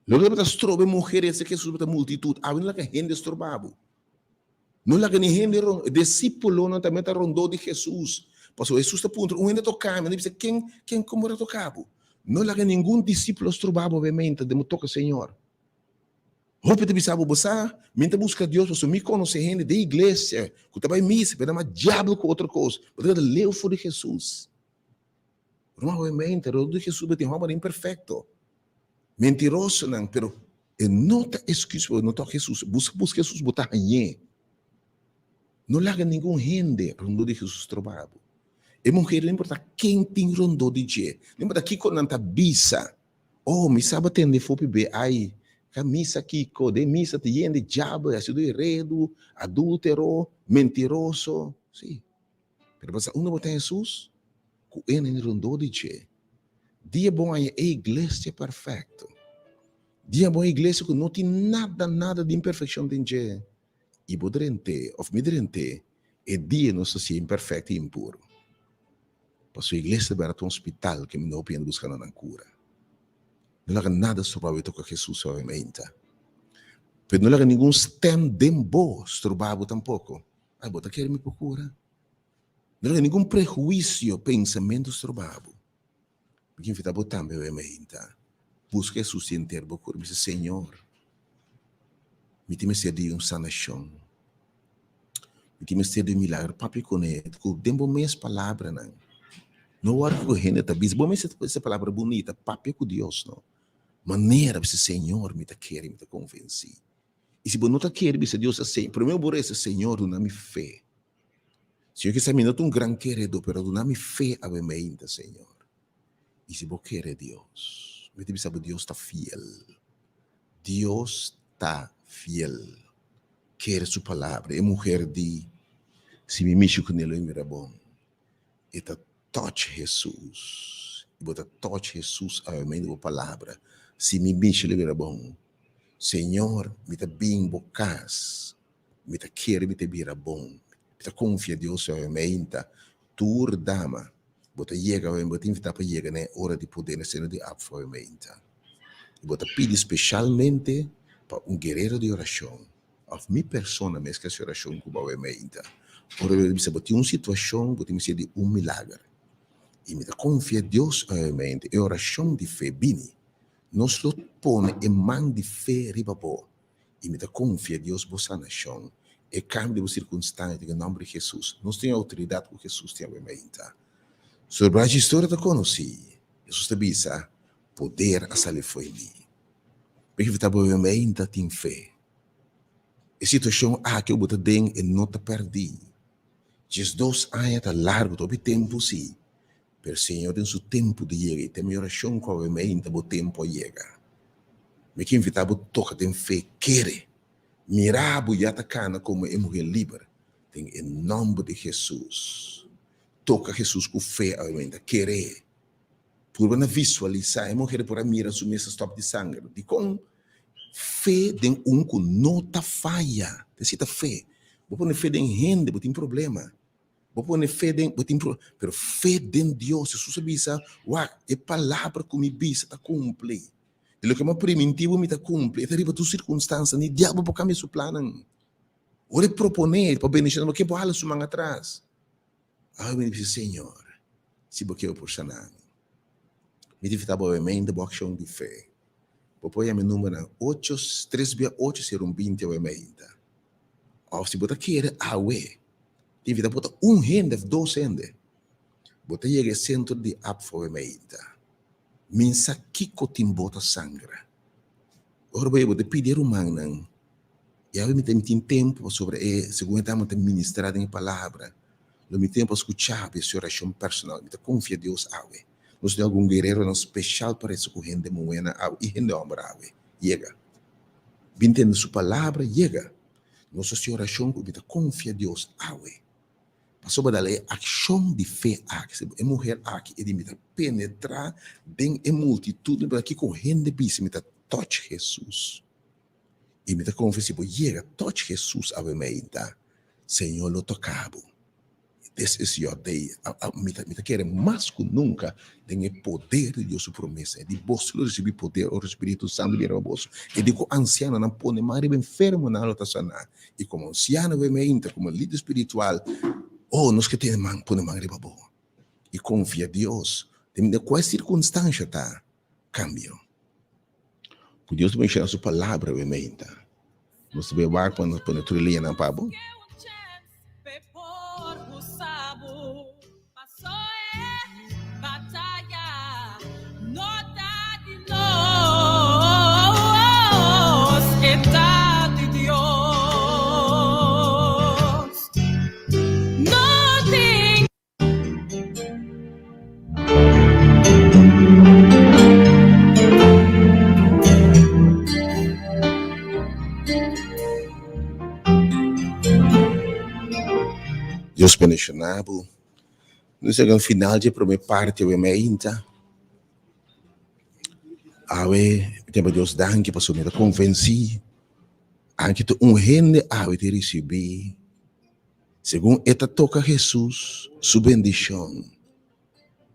Loke tabata stroba e muher ese Jesús tabata multitud. Awe no laga hende stroba bo. No laga ni hende ron, disípulonan tambe ta rondó di Jesús. Pasobra Jesús ta puntra, un hende toka mi. Nan bisa, ken, ken komo a toka bo? No laga ningun disípulo stroba bo obviamente, den bo toka Señor. Hopi ta bisa bo, bo sa, mi ta buska Dios pasobra mi konosé hende den iglesia ku ta bai misa, pero nan mas diablo ku otro kos. Bo ta keda leu for di Jesús. Ruman obviamente, rondó di Jesús bo tin hòmber imperfekto, mentirosonan, pero e no ta esküs pa bo no toka Jesús. Buska buska Jesús, bo ta hañ'é. No laga ningun hende rondó di Jesús stroba bo. E muher no importa ken tin rondó di dje, no importa kiko nan ta bisa. Oh, mi sa bo tende fopi be, ai, ka misa kiko, den misa ta yen di djabel, hasido di redu, adúltero, mentiroso. Sí. Pero bo sa unda bo ta Hesus? Ku e nan rondó di dje. Dia bo haña e iglesia perfekto. Dia bo haña iglesia ku no tin nada, nada di imperfekshon den dje. I bo drent'é, òf mi drent'é, e dia nos ta siña imperfekto i impuru. Pasobra iglesia ta bira ta un hospital ku mi hopi hende buskando nan kura. No laga nada stroba bo toka Hesus suavemente. Pero no laga ningun stèm den bo stroba bo tampoko. Ay, bo ta kere mi por kura? No laga ningun prehuisio, pensamentu stroba bo. Mi ke invita bo tambe awe mainta, buska Hesus di henter bo kura. Bisa, Señor, mi tin mester di un sanashon. Mi tin mester di un milagro. Papia kuné ku den bo mes palabranan. No wòrdu ku hende ta bisa. Bo mester ta bisa palabra bunita. Papia ku Dios, no. Manera bisa, Señor, mi ta kere, mi ta konvensí. I si bo no ta kere bisa Dios asei, promé bo resa, Señor, duna mi fe. Señor, kisas mi no ta un gran keredó, pero duna mi fe awe mainta, Señor. I si bo kere Dios, mi ta bisa bo Dios ta fiel. Dios ta fiel. Kere su palabra. E muher di, Si mi mishi kuné lo e mira bon. E ta touch Hesus. I bo ta touch Hesus awe mainta ku bo palabra. Si mi mishi lo e mira bon. Señor, mi ta bin bo cas, mi ta kere mi ta bira bon, mi ta confia Dios awe meinta, tur dama, bo ta yega awe, bo ta invita pa yega na e ora di poder na seno di APFA awe meinta. Y bo ta pidi specialmente pa un guerero di oracion, of mi persona mes ke haci oracion cu bo awe meinta. Ora bo ta bisa bo tin un situacion, bo tin mester di un milager. Y mi ta confia Dios awe meinta, e oracion di fe bini. Nos lo pone e man di fe riba bo, i mi ta konfia Dios bo sanashon, e kambio di bo sirkunstansia den e nòmber di Hesus. Nos tin e outoridat ku Hesus tin awe mainta. Sobra dje historia ta konosí, Hesus ta bisa, Poder a sali fo'i mi. Bo invitá bo awe mainta tin fe. E situashon aki ku bo ta den e no ta pèrdí. 12 aña ta largu, ta hopi tempu sí. Pero Señor den su tempu di yega i ta mi orashon ku awe mainta bo tempu a yega. Mi ke invitá bo toka den fe, kere, mira bo ya ta kana komo e muher liber den e nòmber di Hesus. Toka Hesus ku fe awe mainta, kere. Purba na visualisá e muher por a mira su mes a stòp di sanger. Dikon? Fe den un ku no ta faya. Esei ta fe. Bo pone fe den hende, bo tin problema. Bo pone fe den, bo tin pro, pero fe den Dios. Hesus a bisa, Wak, e palabra ku mi bisa ta kumpli. I loke mi a primintí bo mi ta kumpli. E ta riba tur sirkunstansia. Ni diabel por kambia su plannan. Ora e proponé pa bendishoná bo, ke bo hala su man atras? Awe mi ta bisa, Señor, si bo ke bo por sana mi. Mi ta invitá bo awe bo akshon di fe. Bo por yama e numbernan ocho, tres bia ocho sero un binti awe mainta. Òf si bo ta kere awe, ta invitá bo ta un hende òf dos hende, bo ta yega e sentro di APFA awe mainta. Min sa kiko tin bo ta sangra. Ora bo yega bo ta pidi e rumannan, i awe mi ta mi tin tempu pasobra e segun e dama ta ministrá den e palabra, lo mi tempu pa skucha bo e si orashon personal. Mi ta konfia Dios awe. Nos tin algun guereronan speshal pa resa ku hende muhénan awe i hende hòmber awe. Yega. Bin tende su palabra, yega. Nos hasi orashon ku mi ta konfia Dios awe. Pasobra dal e akshon di fe aki, si e muher aki e di mi ta penetrá den e multitut, mi ta kiko hende bisa mi ta touch Hesus. I mi ta konfia si bo yega touch Hesus awe meinta, Señor lo toka bo. This is your day. Mi ta, mi ta kere mas ku nunka den e poder di Dios su promesa. E di boso lo risibí poder ora Spiritu Santu bini riba boso. E di ku ansianonan pone man riba enfermonan lo ta saná. I komo ansiano bo meinta, komo lider spiritual, oh, nos ke tene man, pone man riba bo i konfia Dios. Den kual sirkunstansha ta, kambio. Ku Dios ta benshoná su palabra bo meinta. Nos ta bay wak pa nos pone tur e liñanan pa bo. Dios bendiciona bo. Nos yega na final dje prome parti awe meinta. Awe mi ta yama Dios danki pasobra mi ta konvensí anke ta un hende awe ta risibí Segun e ta toka Hesus su bendishon,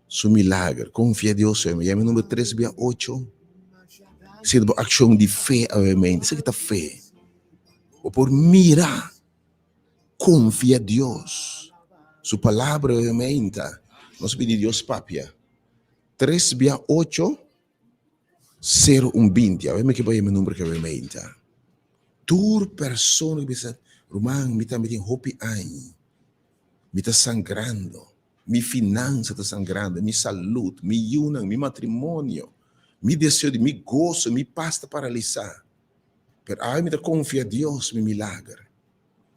su milager, konfia Dios awe. Yami number tres bia ocho. Esei ta bo akshon di fe awe mente. Esaki ta fe. Bo por mira, konfia Dios. Su palabra awe mente. Nos pidi Dios papia. Tres bia ocho. Sero un 20. Awe mi ke bai mi number ke awe meinta. Tur persona ke bisa, ruman, mi tambe tin hopi aña. Mi ta sangrando. Mi finansa ta sangrando, mi salud, mi yunan, mi matrimonio, mi deseo di mi goso, mi pas ta paralisá. Pero awe mi ta konfia Dios mi milager.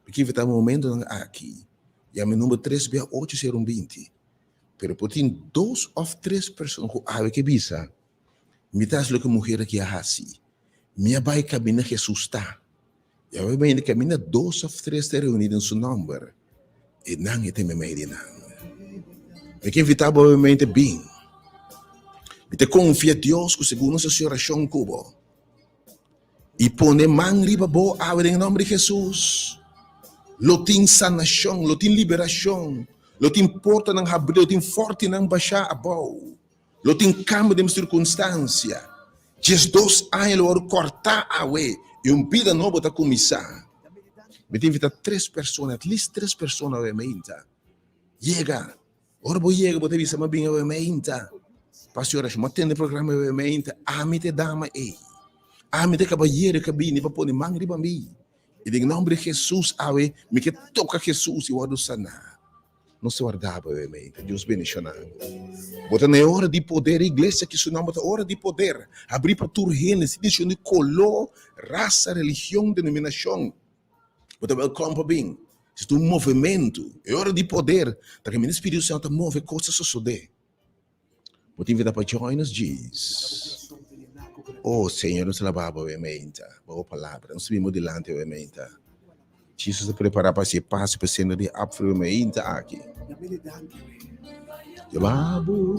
Mi ke invitá momentonan aki. Yama e number tres bia ocho sero un 20. Pero por tin dos of tres persona ku awe ke bisa, Mi ta hasi loke muher aki a hasi. Mi a bai kaminda Hesus ta. I awe mainta kaminda dos of tres ta reuní den su nòmber, e nan e ta meimei di nan. Mi ke invitá bo awe mainta bin. Mi ta konfia Dios ku segun nos hasi orashon ku bo i pone man riba bo awe den e nòmber di Hesus, lo tin sanashon, lo tin liberashon, lo tin portanan habrí, lo tin fòrtinan bashá abou, lo tin kambio den bo sirkunstansia. 12 aña lo wòrdu kòrtá awe i un bida nobo ta kuminsá. Mi ta invitá tres persona, at least tres persona awe meinta, yega. Ora bo yega bo ta bisa ma bin awe meinta. Pastor Horacio, ma tende programa awe meinta, ami ta e dama ei. Ami ta e kabayero ku a bini pa pone man riba mi. I den nomber di Jesus awe mi ke toka Jesus i wòrdu saná. Nos ta warda bo awe meinta. Dios bendishoná bo. Bo ta na e ora di poder, iglesia ki su nomber ta ora di poder. Habrí pa tur hende, sin distinshon di koló, rasa, religion, denominashon. Bo ta welkom pa bin. Si ta un movementu, e ora di poder, ta kaminda Spiritu Santu ta move kos ta sosodé. Bo ta invitá pa join us djis. Oh Señor, nos ta laba Bo meinta, pa Bo palabra. Nos ta bin Bo dilanti awe meinta. Jesus ta prepará pa hasi e paso pa e senda di apfer awe meinta aki. Yaba Bo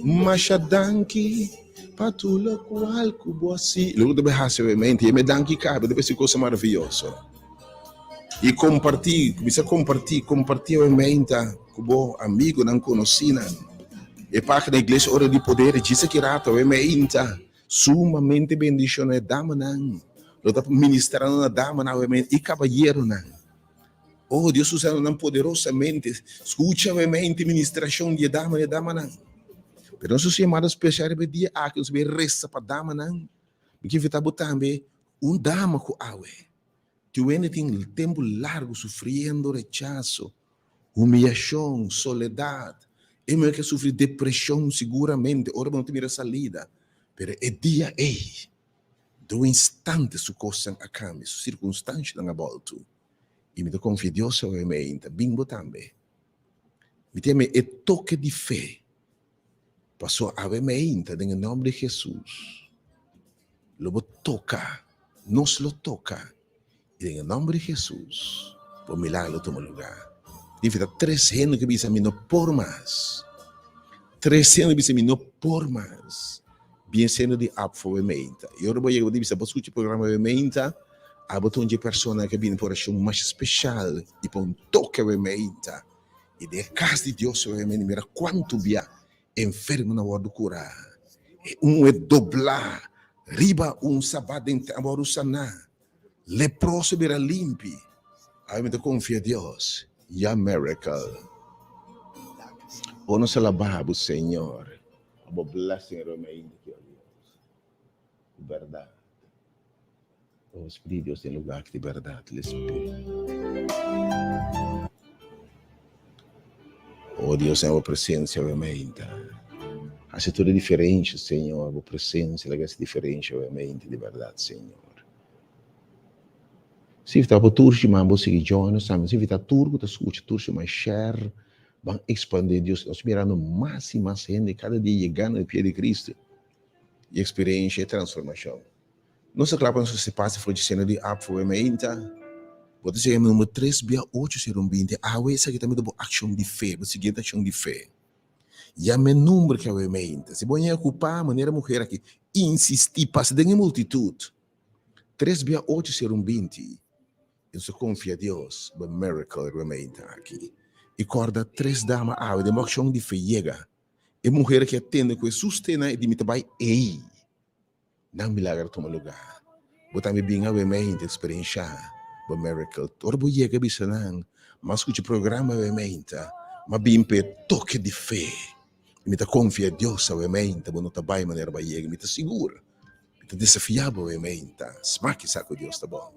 masha danki pa tur lokual ku Bo hasi. Loke ta bai hasi awe meinta, yama e danki kabe, ta bai hasi kosa maravioso. I kompartí, kuminsá kompartí, kompartí awe meinta ku bo amigunan, konosínan. E página Iglesia Ora di Poder djis aki rato awe meinta sumamente bendishoná e damanan. Lo ta ministrando na damanan awe meinta i kabayeronan. Oh, Dios usando nan poderosamente. Skucha awe meinta e ministrashon di e dama i e damanan. Pero nos hasi yamada spesial riba e dia aki, nos bai resa pa damanan. Mi ke invitá bo tambe, un dama ku awe. Tin hende tin tempu largu sufriendo rechaso, humiyashon, soledat. E muher ke sufri depreshon siguramente ora bo no ta mira salida. Pero e dia ei, den un instante su kosnan a kambia, su sirkunstanshanan a bòltu. I mi ta konfia Dios awe meinta, bin bo tambe. Mi ta yama e toke di fe. Paso awe meinta den e nòmber di Hesus lo bo toka, nos lo toka i den e nòmber di Hesus bo milagro lo tuma lugá. Tin fita tres hende ku bisa mi no por mas. Tres hende bisa mi no por mas. Bien siendo di apfo awe meinta. I ora bo yega bo ta bisa bo skucha programa awe meinta, abo ta un dje persona ku a bini pa orashon masha speshal i pa un toke awe meinta. I den e kas di Dios awe meinta mira kuantu bia enfermonan a wòrdu kurá, e un e doblá riba un sabat den a wòrdu saná, leproso a bira limpi. Awe mi ta konfia Dios, ya miracle. Bo nos alabá bo Señor. Bo blessing riba mi ainda ki, oh Dios. Di bèrdat. Oh Spiritu di Dios den lugar aki di bèrdat. Let's pray. Oh Dios, den bo presencia awe mainta. Hasi tur e diferencia, Señor. Bo presencia laga hasi diferencia awe mainta di bèrdat, Señor. Si ta bo tur siman bo sigui join nos tambe. Si ta tur ku ta skucha tur siman share, ban expande Dios. Nos mirando mas i mas hende kada dia yegando na pie di Cristo i experiencia e transformacion. Nos ta kla pa nos hasi pase for dje seno di app for mainta. Bo ta sigui number tres bia ocho sero un binti. Awe esaki ta mira bo akshon di fe, bo siguiente akshon di fe. Yama e number ki awe mainta. Si bo ña okupá manera muher aki, insistí, pasa den e multitut. Tres bia ocho sero un binti. I nos ta konfia Dios bo miracle riba mainta aki. I kòrda tres dama awe den bo akshon di fe yega. E muher aki a tende ku Hesus tene e di mi ta bai ei. Nan milager a tuma lugá. Bo tambe bin awe meinta eksperenshá bo miracle. Ora bo yega bisa nan, M'a skucha programa awe meinta, m'a bin p'e toke di fe. I mi ta konfia Dios awe meinta bo no ta bai manera bo a yega. Mi ta sigur. Mi ta desafiá bo awe meinta. Smak i sa ku Dios ta bon.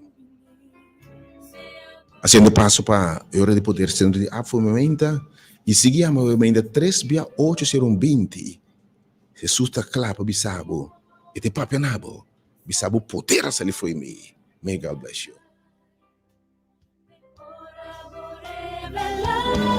Hasiendo paso pa e ora di poder sentro di Apfo awe meinta i sigui yama awe meinta tres bia ocho sero un binti. Hesus ta kla pa bisa bo, e ta papia na bo, bisa bo poder a sali fo'i mi. May God bless you.